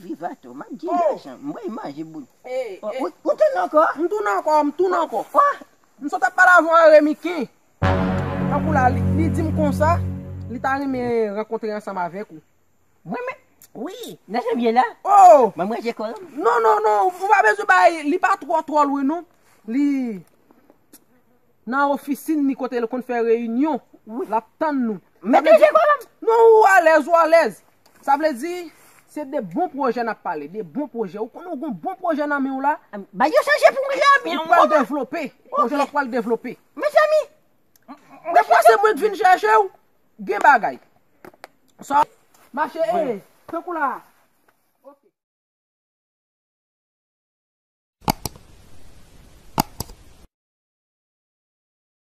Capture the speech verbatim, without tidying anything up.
Vivato, m ap di lajan, m bay manje bout. Ou tounen ankò? M tounen ankò, m tounen ankò. M sot ap pale avè yon Remiken. Tankou la, li, li di m konsa, li ta renmen rankontre ansanm avèk ou. Mwen menm? Wi, nan janvye la. Oh! Mwen manje kò. Non, non, non, ou pa bezwen bay, li pa twò twò lwen non. Li nan ofisin li kote l konn fè reyinyon. L ap tann nou. Mete je kò. Non, ou alèz, ou alèz. Sa vle di, se de bon pwojè n ap pale, de bon pwojè. Ou konnen ou gon bon pwojè nan men w la. Ba yo chanje pou mwen la, men ou pral devlope. Pwojè la pral devlope. Mezanmi. Depi se mwen k vin chèche w, gen bagay. Sa mache, eh, tankou la,